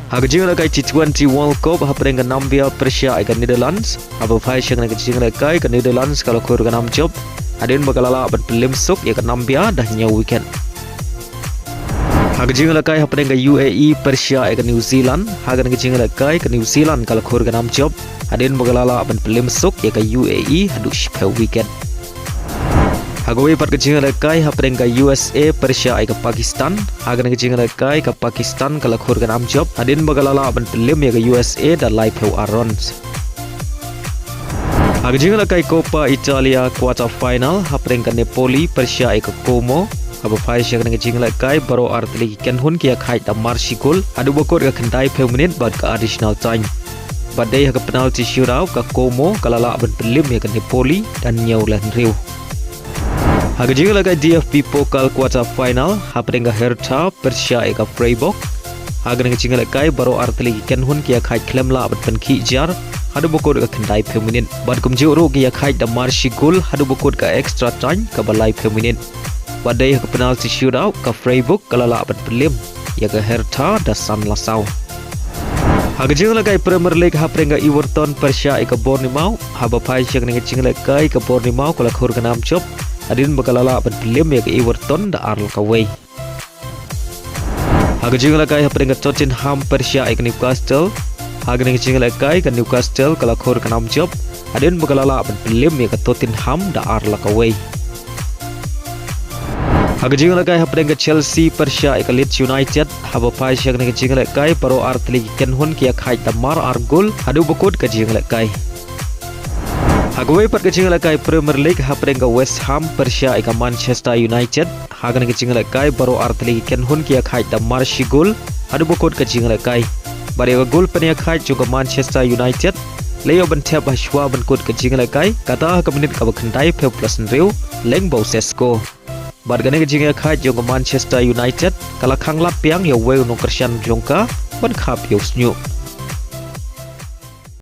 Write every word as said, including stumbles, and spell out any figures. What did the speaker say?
Ha ka jingïalehkai T twenty World Cup hapdeng ka Nambia pyrshah ïa ka Netherlands, haba phai sha kane ka jingïalehkai ka Netherlands ka la khur ka nam jop hadien ba ka la lah ban pynlem suk ïa ka Nambia da hynñiew wicket. Ha ka jingïalehkai hapdeng ka U A E pyrshah ïa ka New Zealand, ha kane ka jingïalehkai ka New Zealand ka la khur ka nam jop hadien ba ka la lah ban pynlem suk ïa ka U A E haduh shiphew wicket. Ha kawei pat ka jingïalehkai hapdeng ka U S A pyrshah ïa ka Pakistan, ha kane ka jingïalehkai ka Pakistan ka la khur ka nam jop hadien ba ka la lah ban pynlem ïa ka U S A da laiphew ar runs. Ha ka jingïalehkai Coppa Italia quarter final hapdeng ka Napoli pyrshah ïa ka Como, haba phai sha kane ka jingïalehkai baroh artylli ki kynhun ki ïakhaid da mar shi gol haduh ba kut ka khyndaiphew minit bad ka additional time. Bad dei ha ka penalty shootout ka Como ka la lah ban pynlem ïa ka Napoli da hynñiew la hynriew. Ha ka jingïalehkai D F B Pokal quarter final hapdeng ka Hertha pyrshah ïa ka Freiburg, ha kane ka jingïalehkai baroh artylli ki kynhun ki ïakhaid khlem lah ban pynkhih jar haduh ba kut ka khyndaiphew minit bad kumjuh ruh ki ïakhaid da mar shi gol haduh ba kut ka extra time kaba laiphew minit. Bad dei ha ka penalty shootout ka Freiburg ka la lah ban pynlem ïa ka Hertha da san la saw. Ha ka jingïalehkai Premier League hapdeng ka Everton pyrshah ïa ka Bournemouth, haba phai sha kane ka jingïalehkai ka Bournemouth ka la khur ka nam jop hadien ba ka la lah ban pynlem ïa ka Everton da ar la kawei. Ha ka jingïalehkai hapdeng ka Tottenham pyrshah ïa ka Newcastle, ha kane ka jingïalehkai ka Newcastle ka la khur ka nam jop hadien ba ka la lah ban pynlem ïa ka Tottenham da ar la kawei. Ha ka jingïalehkai hapdeng ka Chelsea pyrshah ïa ka Leeds United, haba phai sha kane ka jingïalehkai baroh artylli ki kynhun ki ïakhaid da mar ar gol haduh ba kut ka jingïalehkai. Ha kawei pat ka jingïalehkai Premier League hapdeng ka West Ham pyrshah ïa ka Manchester United, ha kane ka jingïalehkai baroh artylli ki kynhun ki ïakhaid da mar shi gol haduh ba kut ka jingïalehkai. Bad ïa ka gol pynïakhaid jong ka Manchester United la ïoh ban thep ha shuwa ban kut ka jingïalehkai, kata ha ka minit kaba khyndaiphew plus hynriew, lyngba u Sesko. Bad kane ka jingïakhaid jong ka Manchester United ka la khanglad biang ïa uwei u nongkyrshan jong ka ban khap ïa u shñiuh.